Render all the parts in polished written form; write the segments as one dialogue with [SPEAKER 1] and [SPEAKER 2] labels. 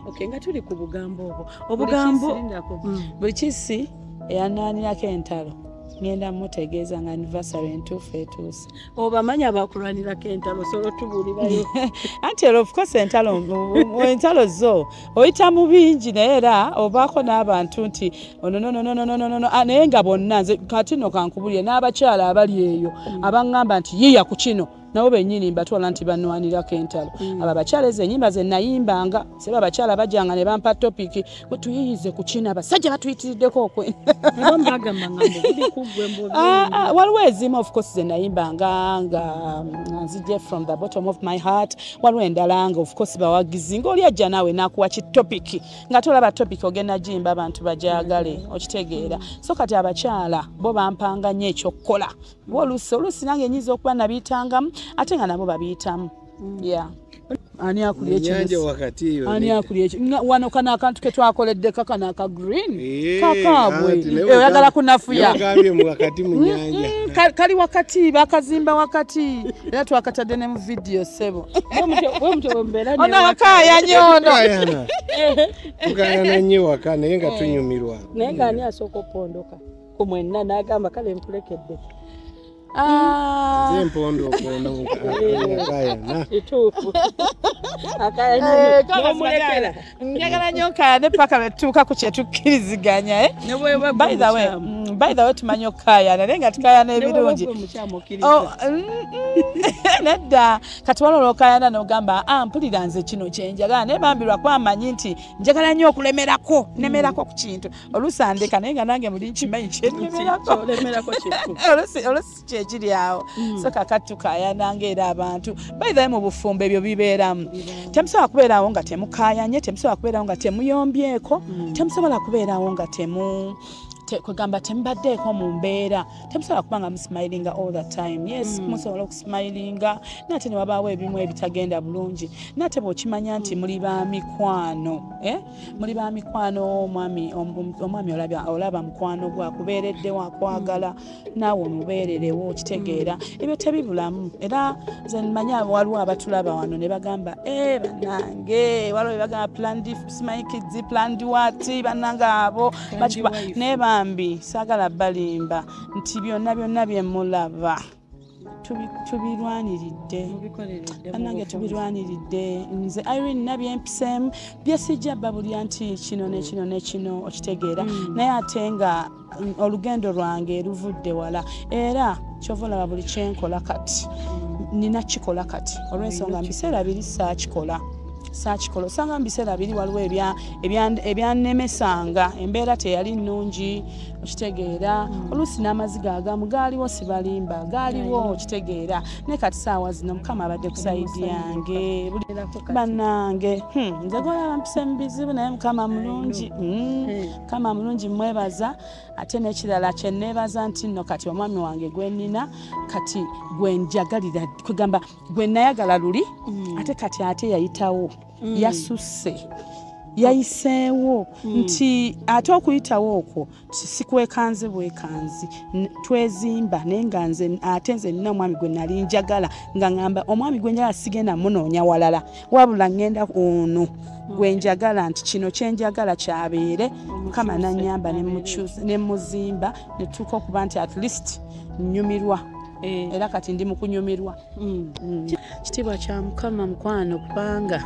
[SPEAKER 1] Okay, nga tuli ku bugambo obwo, obugambo
[SPEAKER 2] buli kisi eyananirako entalo ngenda mutegeeza nga anniversary entuufu etuuse.
[SPEAKER 1] Obamanyi abakulwanirako entalo, osobola otubuulirayo?
[SPEAKER 2] Anti era of course entalo zo oyita mu bingi, naye era obaako n'abantu nti ono no no no no no no no, naye nga bonna nze kati nno kankubulire n'abakyala abali eyo abaŋŋamba nti yiya ku kino, nabo bennyini mbatwala nti banwanirako entalo. Abo abakyala ezo ennyimba ze nayimbanga, seba abakyala bajjanga ne bampa topic, tuyiyize ku kino, abasajja batuyitiriddeko okwenda.
[SPEAKER 1] Abamu bagamba nga mbu buli ku ggwe mbu
[SPEAKER 2] Waliwo ezimu of course ze nayimbanga nga nzije from the bottom of my heart, waliwo endala nga of course bawagizi ng'oli ajja naawe n'akuwa ki topic nga tolaba topic ogenda giyimba abantu bagyagale, okitegeera. So kati abakyala bo bampanga nnyo ekyokukola, bo oluusi nange nnyinza okuba nabiyitangamu ate nga nabo babiyitamu. Yeah. Ani akulya
[SPEAKER 3] Ennyanja
[SPEAKER 2] ekinusu?
[SPEAKER 3] wakati eyo.
[SPEAKER 2] Ani akulya eki? Wano kano akantu ke twakoleddeko kano aka green kakaabwe.
[SPEAKER 3] Anti naye
[SPEAKER 2] Oyagala kunafuya.
[SPEAKER 3] Ogambye mu wakati mu nnyanja.
[SPEAKER 2] Kali wakati, bakazimba wakati, era twakatadde ne mu vidiyo ssebo.
[SPEAKER 1] Bwe mutyo bwe mubeera
[SPEAKER 2] Ono
[SPEAKER 1] n'ewaka.
[SPEAKER 2] akaayanye ono.
[SPEAKER 3] Tukayana. Tukayana nnyo waka naye nga tunyumirwa.
[SPEAKER 1] Naye ng'ani asooka okupondoka ku mwenna n'agamba kale nkulekedde?
[SPEAKER 3] Nze mpondo opondo akayana.
[SPEAKER 1] Kituufu. Akayana n'omulekera.
[SPEAKER 2] Njagala nnyo nkaayane paka lwe tutuuka ku kye tukkiriziganya, eh?
[SPEAKER 1] Ne bw'eba gwe
[SPEAKER 2] By the way,
[SPEAKER 1] mukyamu.
[SPEAKER 2] By the way tumanyi okukaayana naye nga tukaayana
[SPEAKER 1] Ne bw'eba
[SPEAKER 2] ebirungi.
[SPEAKER 1] gwe mukyamu okkiriza.
[SPEAKER 2] Oh, nedda, kati waliwo olw'okaayana n'ogamba, mpulira nze kino kye njagala, naye bambi lwakuba amanyi nti njagala nnyo okulemerako, nnemerako ku kintu, oluusi andeka naye nga nange muli nkimanyi kye nnemerako.
[SPEAKER 1] Kyolemerako kifu.
[SPEAKER 2] Oluusi kyekiri awo. So kakati tukaayana ng'era abantu. By the way, mu bufumbo ebyo bibeeramu. Temusobola kubeerawo nga temukaayanye, temusobola kubeerawo nga temuyombyeko, temusobola kubeerawo nga temu kwegamba temubaddeeko mu mbeera, temusobola kuba nga musmilinga all the time. Yes, musobola okusmilinga naye ate ne wabaawo ebimu ebitagenda bulungi, naye ate bw'okimanya nti muli ba mikwano, eh? Muli ba mikwano, omwami olaba mukwano gwe akubeereddewo, akwagala, naawe omubeererewo, okitegeera. Ebyo tebibulamu. Era nze mmanyi waliwo abatulaba wano ne bagamba, bannange, waliwo be bagamba planned simanyi kids, planned what, bannange abo bakikuba.
[SPEAKER 1] Wife.
[SPEAKER 2] Naye bambi saagala balimba nti byonna byonna bye mulaba tubirwaniridde.
[SPEAKER 1] Mubikoleredde mu
[SPEAKER 2] Bannange,
[SPEAKER 1] bufumbo.
[SPEAKER 2] tubirwaniridde. Nze Irene nabyempiseemu byesijja babulya nti kino ne kino ne kino, okitegeera. Naye ate nga olugendo lwange luvudde wala, era kyova olaba buli kyenkola kati nina kikola kati olw'ensonga mu biseera biri saakikola, saakikola. Osanga mu biseera biri waliwo ebyannemesanga, embeera teyali nnungi, okitegeera. Oluusi n'amaziga agamu gaaliwo, sibalimba, gaaliwo, okitegeera. Naye kati saawa zino Mukama abadde ku side yange. Bannange, nze gwolaba mpise mu bizibu, naye Mukama mulungi. Mukama mulungi, mwebaza. Ate n'ekirala kye neebaza nti nno kati omwami wange gwe nnina kati gwe njagalira, kwegamba gwe nayagala luli, ate kati ate yayitawo, yasusse, yayiseewo, nti ate okuyitawo okwo sikwekanze bwekanzi. Twezimba naye nga nze ate nze nina omwami gwe nali njagala, nga ŋŋamba omwami gwe njagala sigenda munoonya walala, wabula ŋŋenda ono gwe njagala, nti kino kye njagala kyabeere. Mukama nannyamba ne muzimba ne tutuuka okuba nti at least nnyumirwa. Era kati ndi mu kunyumirwa. Kitiibwa kya Mukama, mukwano, kubanga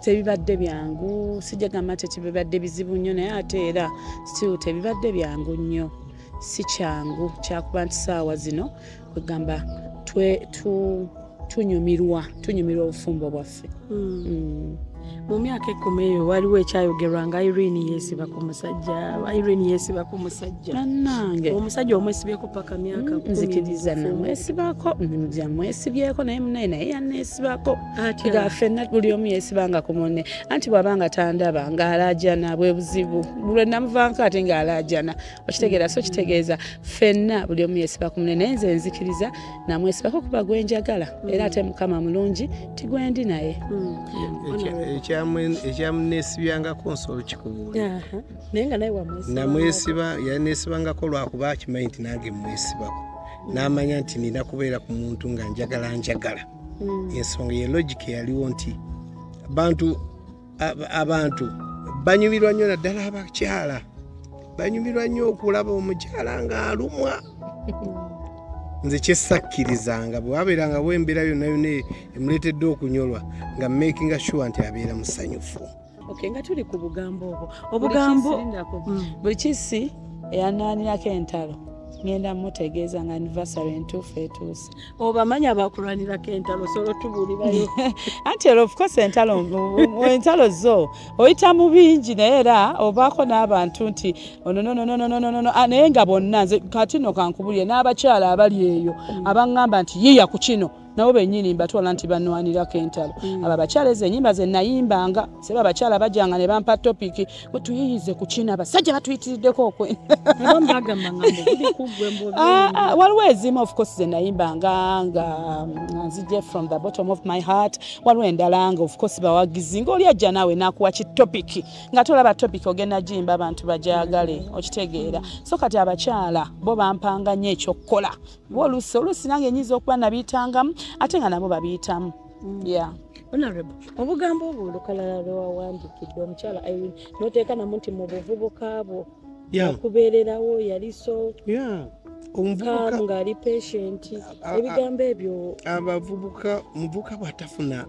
[SPEAKER 2] tebibadde byangu. Sijja gamba nti tebibadde bizibu nnyo, naye ate era still tebibadde byangu nnyo. Si kyangu kyakuba nti saawa zino kwegamba tunyumirwa obufumbo bwaffe.
[SPEAKER 1] Mu myaka 10 eyo waliwo ekyayogerwa nga Irene yeesiba ku musajja, Irene yeesiba ku musajja.
[SPEAKER 2] Bannange.
[SPEAKER 1] Omusajja omwesibyeko paka myaka 10
[SPEAKER 2] Nzikiriza
[SPEAKER 1] mu bufumbo.
[SPEAKER 2] Namwesibako, namwesibyeko, naye munaye naye yanneesibako.
[SPEAKER 1] Atya?
[SPEAKER 2] Nga ffenna buli omu yeesibanga ku munne, anti bw'abanga tandaba ng'alaajana, bwe buzibu lwe namuvanko ate ng'alaajana, okitegeera. So kitegeeza ffenna buli omu yeesiba ku munne, naye nze nzikiriza namwesibako kuba gwe njagala, era ate Mukama mulungi tigwendi naye.
[SPEAKER 3] Ekyamuneesibyangako nsobola okikubuulira.
[SPEAKER 1] Naye nga naye wamwesiba.
[SPEAKER 3] Namwesiba, yaneesibangako lwakuba akimanyi nti nange mwesibako, n'amanya nti nina kubeera ku muntu nga njagala njagala. Ensonga ye logic eyaliwo nti abantu Abantu banyumirwa nnyo, naddala abakyala banyumirwa nnyo okulaba omukyala ng'alumwa. Nze kyesakkirizanga bwe wabeeranga bwembeera yonna yonna emuleetedde okunyolwa, nga makinga sure nti abeera musanyufu.
[SPEAKER 1] Okay, nga tuli ku bugambo obwo, obugambo
[SPEAKER 2] buli kisi eyananirako entalo ngenda mutegeeza nga anniversary entuufu etuuse.
[SPEAKER 1] Obamanyi abakulwanirako entalo, osobola otubuulirayo?
[SPEAKER 2] Anti era of course entalo zo oyita mu bingi, naye era obaako n'abantu nti ononononononono, naye nga bonna nze kati nno kankubulire n'abakyala abali eyo abaŋŋamba nti yiya ku kino, nabo bennyini mbatwala nti banwanirako entalo. Abo abakyala ezo ennyimba ze nayimbanga, seba abakyala bajjanga ne bampa topiki, tuyiyize ku kino, abasajja batuyitiriddeko okwe.
[SPEAKER 1] Abamu bagamba nga mbu buli ku ggwe mbu
[SPEAKER 2] Waliwo ezimu of course ze nayimbanga nga nzije from the bottom of my heart, waliwo endala nga of course bawagizi ng'oli ajja naawe n'akuwa ki topic, nga tolaba topic ogenda giyimba abantu bagyagale, okitegeera. So kati abakyala bo bampanga nnyo ekyokukola, bo oluusi nange nnyinza okuba nabiyitangamu ate nga nabo babiyitamu. Yeah.
[SPEAKER 1] Honorable, obugambo obwo olukalala lwe wawandiikidde omukyala Irene, n'oteeka namu nti mu buvubuka bwo okubeererawo yali so
[SPEAKER 3] Omuvubuka
[SPEAKER 1] calm, ng'ali patient, ebigambo ebyo.
[SPEAKER 3] Abavubuka, omuvubuka bw'atafuna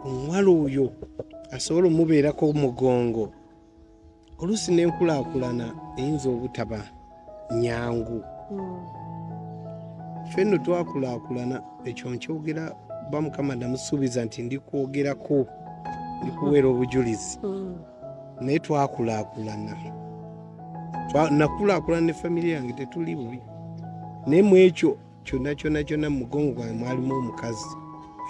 [SPEAKER 3] omuwala oyo asobola omubeerako omugongo, oluusi n'enkulaakulana eyinza obutaba nyangu. Ffe nno twakulaakulana, ekyo nkyogera ba Mukama namusuubiza nti ndikwogerako, ndikuweera obujulizi. Naye twakulaakulana, nakulaakulana ne famire yange, tetuli bubi, naye mu ekyo kyonna kyonna kyonna mu mugongo gwange mwalimu omukazi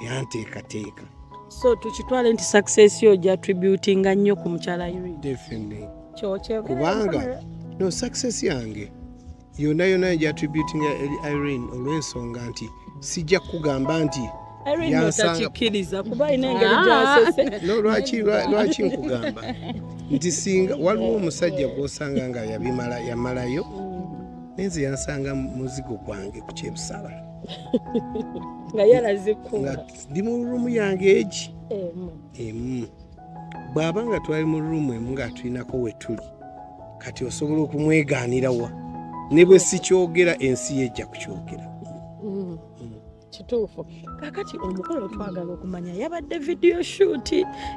[SPEAKER 3] eyanteekateeka.
[SPEAKER 1] So tukitwale nti success yo gy'attributinga nnyo ku mukyala Irene?
[SPEAKER 3] Definitely.
[SPEAKER 1] Kyokyogera?
[SPEAKER 3] Kubanga no success yange yonna yonna gy'attributinga eri Irene, olw'ensonga nti sijja kugamba nti
[SPEAKER 1] Irene
[SPEAKER 3] yansanga
[SPEAKER 1] otakikkiriza kuba alina engeri gy'asese.
[SPEAKER 3] No, lwaki nkugamba nti singa waliwo omusajja gw'osanga nga yabimala, yamalayo, nenze yansanga muzigo gwange ku kyebusala
[SPEAKER 1] nga yalazikuba
[SPEAKER 3] nga ndi mu ruumu yange egi
[SPEAKER 1] emu.
[SPEAKER 3] Emu. Bw'aba nga twali mu ruumu emu nga tulinako we tuli, kati osobola okumwegaanira wa? Ne bwe sikyogera, ensi yejja kukyogera.
[SPEAKER 1] Kituufu. Kaakati omukolo twagala okumanya, yabadde video shoot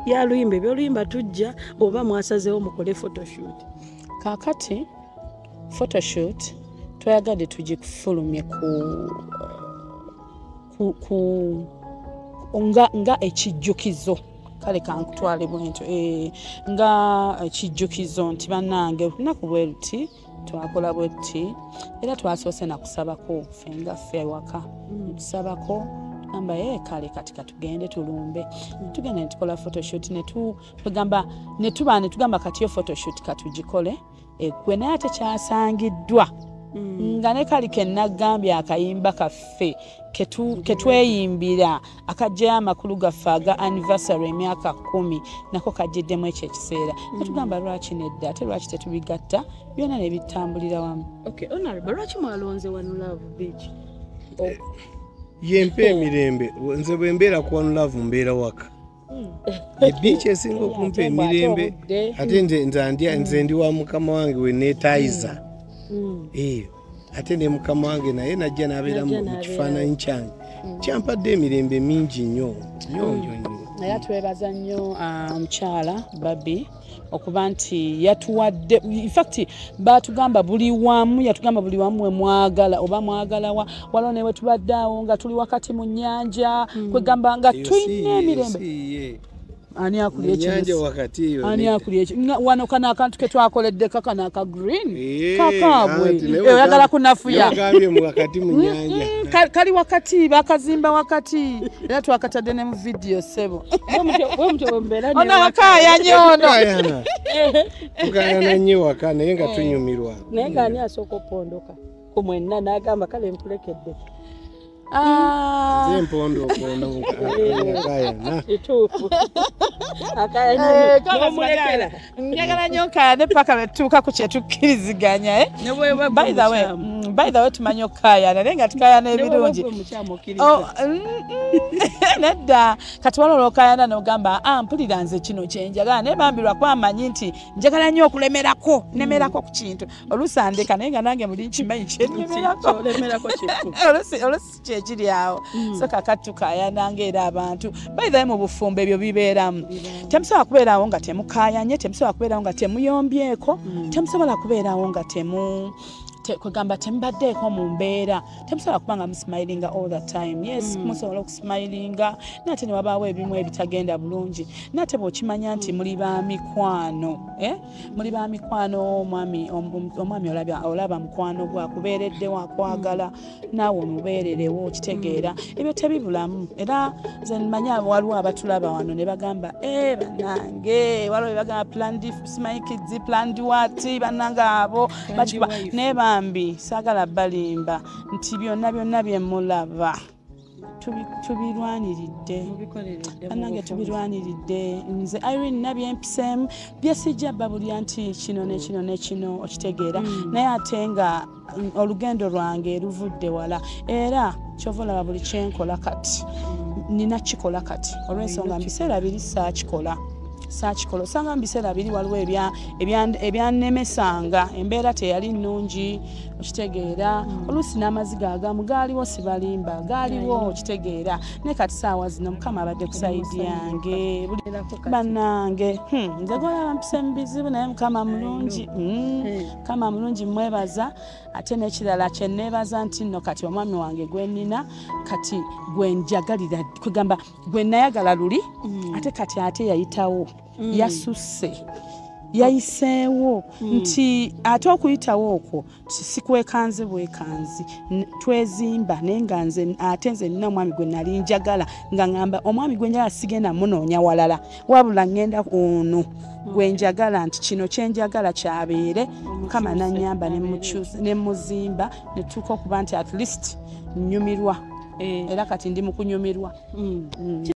[SPEAKER 1] ya luyimba, ebyoluyimba tujja, oba mwasazeewo mukole photoshoot?
[SPEAKER 2] Kaakati photoshoot twayagadde tugifulumye ku nga ekijjukizo. Kale kankutwale bwentyo, nga ekijjukizo nti bannange olunaku bwe luti twakola bwe tuti, era twasoose nakusabako ffe nga ffe ewaka, netusabako tugamba ye kale kati katugende tulumbe, tugenda ne tukola photoshoot, ne tuba ne tugamba kati yo photoshoot katugikole eggwe, naye ate kyasangiddwa nga ne kali ke nagambye akayimba kaffe ketweyimbira akajjayo amakulu gaffe aga anniversary emyaka 10 nako kajjiddemu ekyo ekiseera. Netugamba lwaki nedda, ate lwaki tetubigatta byonna ne bitambulira wamu.
[SPEAKER 1] Okay, Honorable, lwaki mwalonze One Love Beach?
[SPEAKER 3] Yempa emirembe. Nze bwe mbeera ku One Love mbeera waka. Ebiiki esinga okumpa emirembe, ate nze ndi wa mukama wange we neetaayiza. Ate ne mukama wange naye najja n'abeera mu kifaananyi kyange, kyampadde emirembe mingi nnyo nnyo nnyo nnyo.
[SPEAKER 2] Era twebaza nnyo omukyala Babi okuba nti yatuwadde, in fact batugamba buli wamu, yatugamba buli wamu we mwagala, oba mwagala wa, waliwo ne we tubadde awo nga tuli wakati mu nnyanja, kwegamba nga tulina emirembe. Ani akuli
[SPEAKER 3] Mu
[SPEAKER 2] ekyo?
[SPEAKER 3] nnyanja wakati eyo
[SPEAKER 2] Ani
[SPEAKER 3] nedda.
[SPEAKER 2] akuli ekyo? Nga wano kano akantu ke twakoleddeko kano aka green kakaabwe.
[SPEAKER 3] Anti naye
[SPEAKER 2] Oyagala kunafuya.
[SPEAKER 3] Ogambye mu wakati mu nnyanja.
[SPEAKER 2] Kali wakati, bakazimba wakati, era twakatadde ne mu video ssebo.
[SPEAKER 1] Bwe mutyo bwe mubeera ne
[SPEAKER 2] Ono
[SPEAKER 1] waka.
[SPEAKER 2] akaayanye ono.
[SPEAKER 3] Tukaayana. Tukaayana nnyo waka, naye nga tunyumirwa.
[SPEAKER 1] Naye ng'ani asooka opondoka ku mwenna n'agamba kale nkulekedde?
[SPEAKER 3] Nze mpondo okonda akayana.
[SPEAKER 1] Kituufu. Akayana n'omulekera.
[SPEAKER 2] Njagala nnyo nkaayane paka lwe tutuuka ku kye tukkiriziganya. By the way tumanyi okukaayana naye nga tukaayana ebirungi. Nedda kati waliwo olw'okaayana n'ogamba mpulira nze kino kye njagala naye bambi lwakuba amanyi nti njagala nnyo okulemerako nnemerako ku kintu oluusi andeka naye nga nange muli nkimanyi kye nnemerako oluusi kyekiri awo. So kakati tukaayana ng'era abantu. By the way mu bufumbo ebyo bibeeramu. Temusobola kubeerawo nga temukaayanye, temusobola kubeerawo nga temuyombyeko, temusobola kubeerawo nga kwegamba temubaddeeko mu mbeera, temusobola kuba nga musmilinga all the time. Yes, musobola okusmilinga nate ne wabaawo ebimu ebitagenda bulungi, nate bw'okimanya nti muli ba mikwano, muli ba mikwano, omwami olaba mukwano gwe akubeereddewo akwagala naawe omubeererewo okitegeera, ebyo tebibulamu. Era nze mmanyi waliwo abatulaba wano ne bagamba bannange, waliwo be bagamba planned simanyi kids, planned what, bannange abo bakikuba naye bambi saagala balimba nti byonna byonna bye mulaba tubirwaniridde, bannange tubirwaniridde. Nze Irene nabyempiseemu byesijja babulya nti kino ne kino ne kino okitegeera, naye ate nga olugendo lwange luvudde wala, era kyova olaba buli kyenkola kati nina kikola kati olw'ensonga mu biseera biri saakikola. Osanga mu biseera biri waliwo ebyannemesanga, embeera teyali nnungi okitegeera, oluusi n'amaziga agamu gaaliwo sibalimba, gaaliwo okitegeera, naye kati saawa zino Mukama abadde ku sayidi yange. Bannange nze gwolaba mpise mu bizibu naye Mukama mulungi, Mukama mulungi mmwebaza. Ate n'ekirala kye nneebaza nti nno kati omwami wange gwe nnina kati gwe njagalira, kwegamba gwe nayagala luli ate kati ate yayitawo, yasusse, yayiseewo nti ate okuyitawo okwo sikwekanze bwekanzi, twezimba naye nga nze ate nze nina omwami gwe nali njagala nga ngamba omwami gwe njagala sigenda munoonya walala, wabula ngenda ono gwe njagala nti kino kye njagala kyabeere. Mukama nannyamba ne muzimba ne tutuuka okuba nti at least nnyumirwa, era kati ndi mu kunyumirwa.